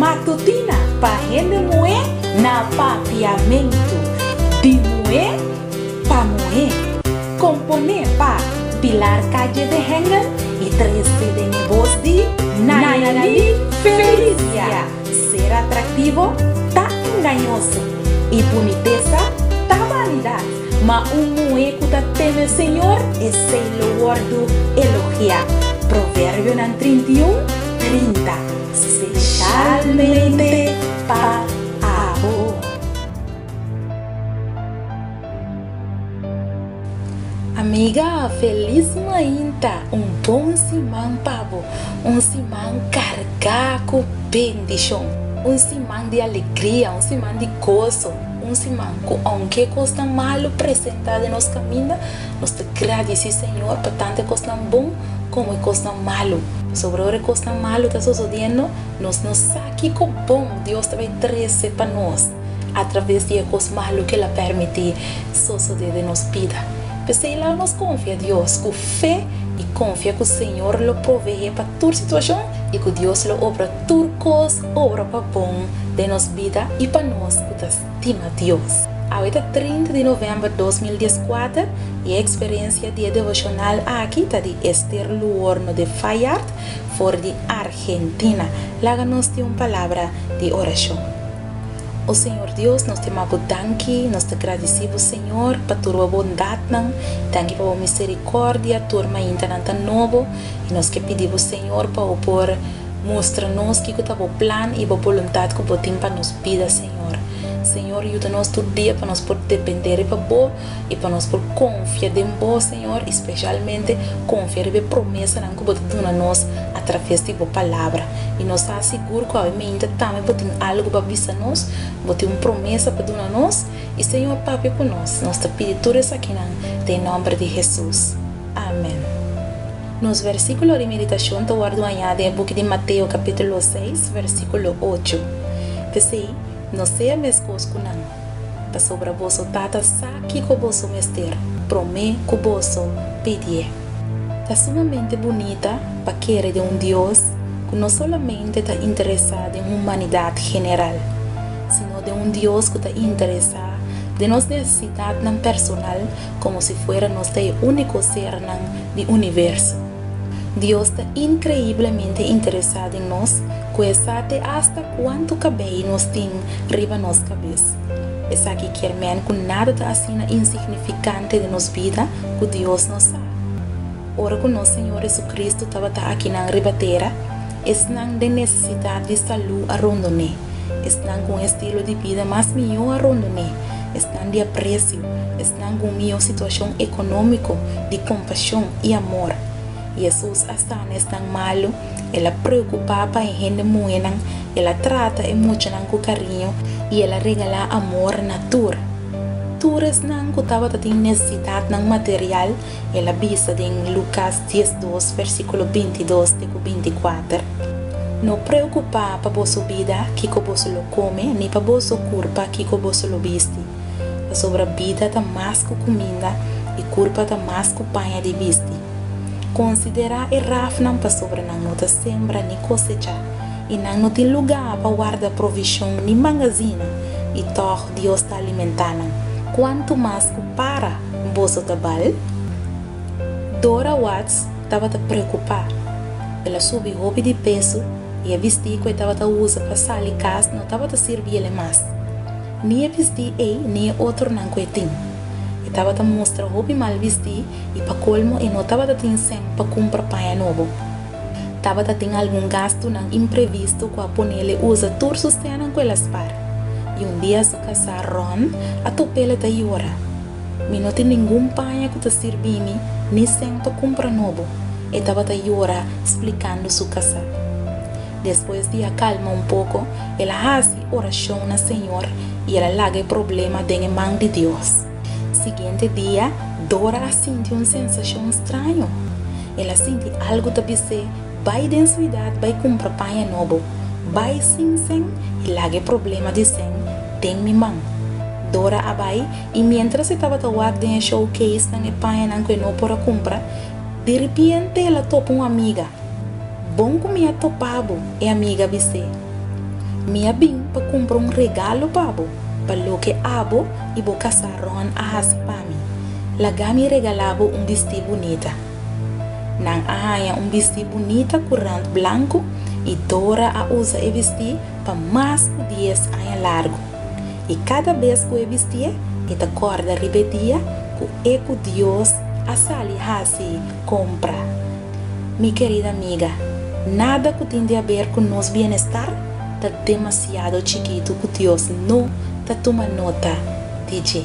Matutina pa hende muhé na Papiamentu. Di muhé pa muhé. Komponé pa Pilar Calle de Hengel i trese den e bos di Nayali Felicia. Ser atraktivo ta engañoso i bunitesa ta banidat, ma un muhé ku ta teme Señor, esei lo wòrdu elogiá. Proverbionan 31, 30. Speshalmente pa abo. Amiga, felis mainta, un bon siman pa bo, un siman kargá ku bendishon, un siman di alegria, un siman di goso, un siman ku ounke kosnan malu presentá den nos kaminda, nos ta gradisí Señor pa tantu e kosnan bon komo e kosnan malu. Pasobra ora e kosnan malu ta sosodiendo, nos no sa kiko bon Dios ta bai trese pa nos. Atraves di e kos malu ku el a permití sosodé den nos bida. P'esei laga nos konfia Dios ku fe i konfia ku Señor lo proveé pa tur situashon i ku Dios lo obra tur kos obra pa bon den nos bida i pa nos ku ta stima Dios. Awe ta 30 di novèmber 2014 i e eksperensia di e devoshonal aki ta di Esther Luorno de Fayard for di Argentina. Laga nos tin un palabra di orashon. O Señor Dios, nos ta yama Bo danki, nos ta gradisí Bo, Señor, pa tur Bo bondatnan, danki pa Bo misericordia, tur maintanan ta nobo, i nos ke pidi Bo, Señor, pa Bo por mustra nos kiko ta Bo plan i Bo boluntat ku Bo tin pa nos bida, Señor. Señor, yuda nos tur dia pa nos por dependé riba Bo i pa nos por konfia den Bo, Señor, i spesialmente konfia riba e promesanan ku Bo ta duna nos atraves di Bo Palabra. I nos ta sigur ku awe meinta tambe bo tin algu pa bisa nos, bo tin un promesa pa duna nos, i Señor papia ku nos. Nos ta pidi tur esakinan den nòmber di Hesus. Amen. Nos versíkulo di meditashon ta wòrdu hañá den e buki di Mateo kapítulo seis, versíkulo ocho. P'esei, no sea meskos ku nan, pasobra boso Tata sa kiko boso mester promé ku boso pidié. Ta sumamente bunita pa kere den un Dios ku no solamente ta interesá den humanidat general, sino den un Dios ku ta interesá den nos nesesidatnan personal komo si fuera nos ta e úniko sernan di universo. Dios ta inkreiblemente interesá den nos ku e sa te asta kuantu kabei nos tin riba nos kabes. Esaki kier men ku nada ta asina insignifikante den nos bida ku Dios no sa. Ora ku nos Señor Jesucristo tabata akinan riba tera, esnan den nesesidat di salú a rondon'é, esnan ku un estilo di bida mas mihó a rondon'é, esnan di apresio, esnan ku un mihó situashon ekonómiko, di kompashon i amor. Hesus a sana esnan malu, el a preokupá pa e hende muhénan, el a trata e muchanan ku kariño i el a regalá amor na tur. Tur esnan ku tabata tin nesesidatnan material, El a bisa den Lukas 12 versíkulo 22 te ku 24, No preokupá pa boso bida kiko boso lo kome ni pa boso kurpa kiko boso lo bisti, pasobra bida ta mas ku kuminda i kurpa ta mas ku paña di bisti. Konsiderá e rafnan pasobra nan no ta sembra ni kosechá, i nan no tin lugá pa warda provishon ni mangazina, i tòg Dios ta alimentá nan. Kuantu mas ku para boso ta bal? Dora Watts tabata preokupá. El a subi hopi di peso i e bistí ku e tabata usa pa sali kas no tabata sirbi el mas. Ni e bistí ei ni e otronan ku e tin. E tabata mustra hopi mal bistí i pa kolmo e no tabata tin sèn pa kumpra paña nobo. Tabata tin algun gastunan imprevisto ku a ponele usa tur su sènnan ku el a spar. I un dia su kasá Ron a top'el ta yora. Mi no tin ningun paña ku ta sirbi mi ni sèn pa kumpra nobo, e tabata yora splikando su kasá. Despues di a kalma un poko, el a hasi orashon na Señor i el a laga e problema den e man di Dios. Siguiente dia, Dora a sinti un sensashon straño. El a sinti algu ta bis'é, Bai den suidat bai kumpra paña nobo. Bai sin sèn i laga e problema di sèn den mi man. Dora a bai i miéntras e tabata wak den e showcase-nan e pañanan ku e no por a kumpra, diripiente el a topa un amiga. Bon ku mi a topa bo, e amiga a bis'é. Mi a bin pa kumpra un regalo pa bo, pa loke abo i bo kasá Ron a hasi pa mi. Laga mi regalá bo un bistí bunita. Nan a haña un bistí bunita ku rant blanku i Dora a usa e bistí pa mas ku dies aña largu. I kada bes ku e bistié, e ta kòrda riba e dia ku e ku Dios a sali hasi kompra. Mi kerida amiga, nada ku tin di aber ku nos bienestar ta demasiado chikitu ku Dios no ta tuma nota di dje.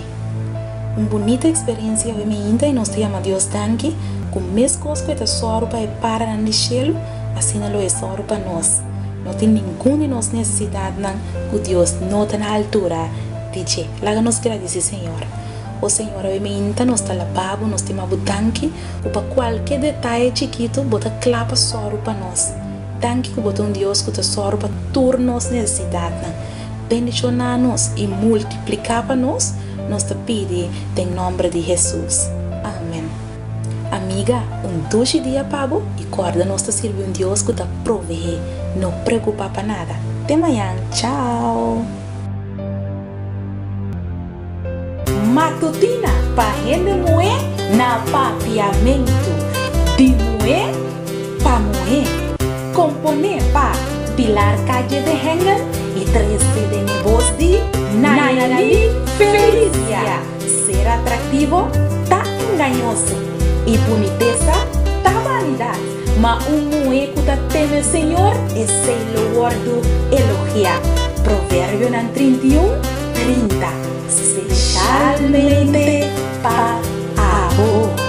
Un bunita eksperensia awe meinta i nos ta yama Dios danki ku meskos ku e ta sòru pa e paranan di shelu, asina lo e sòru pa nos. No tin ningun di nos nesesidatnan ku Dios no ta na altura di dje. Laga nos gradisí Señor. O Señor, awe meinta nos ta laba Bo, nos tima Bo danki ku pa kualke detaye chikitu Bo ta kla pa sòru pa nos. Danki ku Bo ta un Dios ku ta sòru pa tur nos nesesidatnan. Bendishoná nos i multipliká pa nos, nos ta pidi den nòmber di Hesus. Amen. Amiga, un dushi dia pa bo i kòrda nos ta sirbi un Dios ku ta proveé. No preokupá pa nada. Te mañan. Chao! Matutina pa hende muhé na Papiamentu. Di muhé pa muhé. Komponé pa Pilar Calle de Hengel i trese den e bos di Nayali Felicia. Ser atraktivo ta engañoso i bunitesa ta banidat, ma un muhé ku ta teme Señor, esei lo wòrdu elogiá. Proverbionan 31, 30. Specialmente pa abo.